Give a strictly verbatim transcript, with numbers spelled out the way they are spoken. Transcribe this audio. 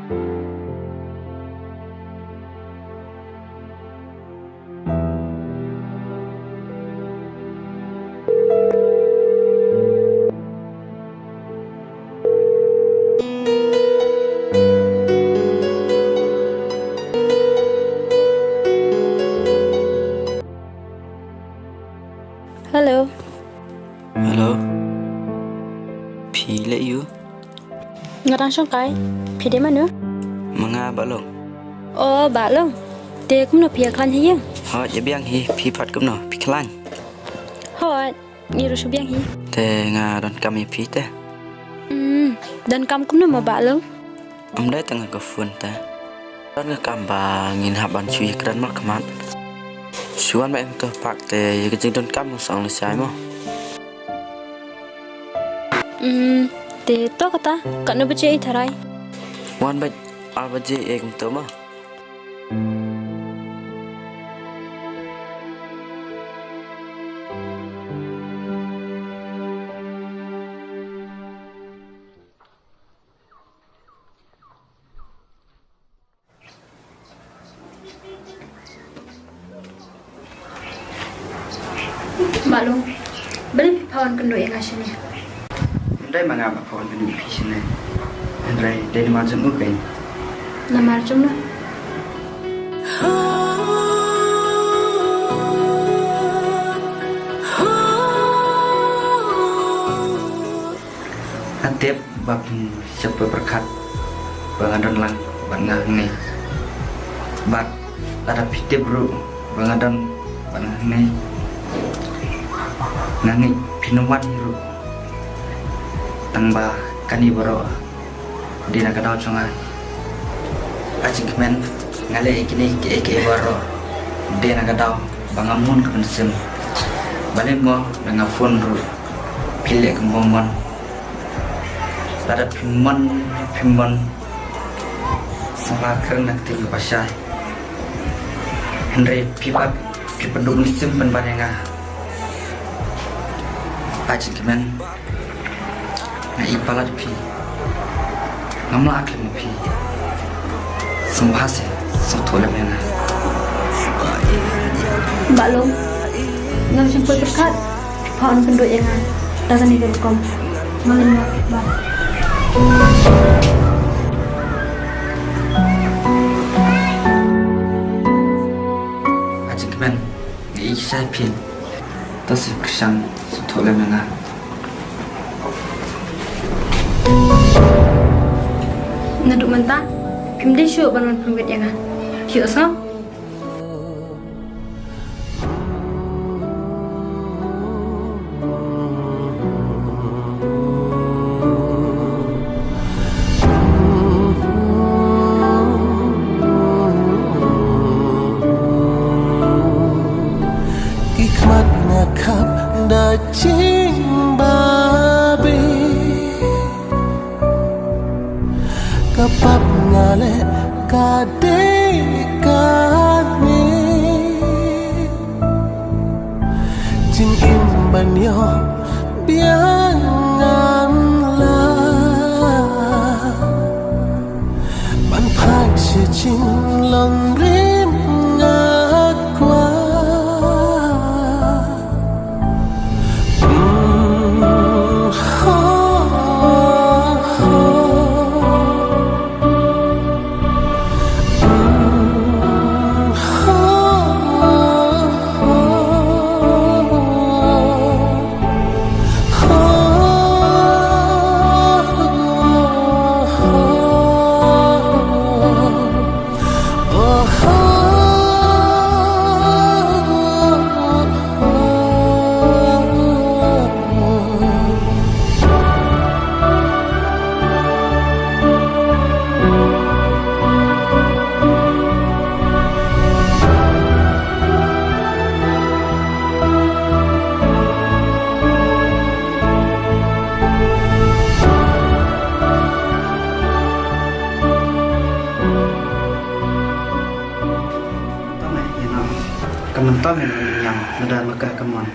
Hello. Hello. Phi leh aiu? Nga dang shong kai. Phi dei mano? Ma nga Bah Long. O Bah Long. Te kumno phi ïa khlaiñ ha ïing? Hooid, ïa biang hi, phi pat kumno? Phi khlaiñ? Hooid, ngi ruh shu biang hi. Te nga donkam ïa phi te. Hmm, donkam kumno mo Bah Long? Ym dei tang ka phone te. Don ka kam ba ngin hap ban shu ïakren markhmat. Shu wan beit hangto park te ïa ka jingdonkam sa ong lashai mo. Hmm, te to kata, katno baje i tharai? Wan beit ar baje i kumto mo. Bah Long, balei phi phah wan kynduh ïa nga shane? Ym dei ma nga ba phah wan kynduh ïa phi shane. Hynrei dei namar jong u keiñ. Namar jong u. Nga tip ba phin sa poi pyrkhat ba nga don lang bad nga hangne. Bad lada phi tip ruh ba nga don bad nga hangne, nga ngeit phin ym wan hi ruh. Tang ba kane baroh dei na ka daw jong nga. Ka jingkmen nga leh ïa kine kiei kiei baroh dei na ka daw ba nga mon ka mynsiem. Balei mo da nga phone ruh phi leh kumba mon. Lada phim mon, phim mon, sngewbha kren na ka ktien kaba shai. Hynrei phi pat phi pynduh mynsiem pynban ïa nga. Ka jingkmen nga ïeit palat ïa phi. Ngam lah khlem ïa phi. Sngewbha seh sngewthuh lem ïa nga. Bah Long, ngam shym poi pyrkhat phi phah wan kynduh ïa nga da kane ka rukom. Nga leit noh, bye. Ka jingkmen nga ïeit shai phi. To sngewbha sngewthuh lem ïa nga. Naduh mynta phim dei shuh ban wan pynwit ïa nga. Phi ïohsngew? Ki khmat nga khap da jingbabe. Ka pap nga leh ka dei kane. Jingim ban ïoh biang ngan lah. Ban phai sha jinglong rim nga kwah. Tang eh, ïa na. Ka myntoi eh, ïa na, lada ma ka ka mon.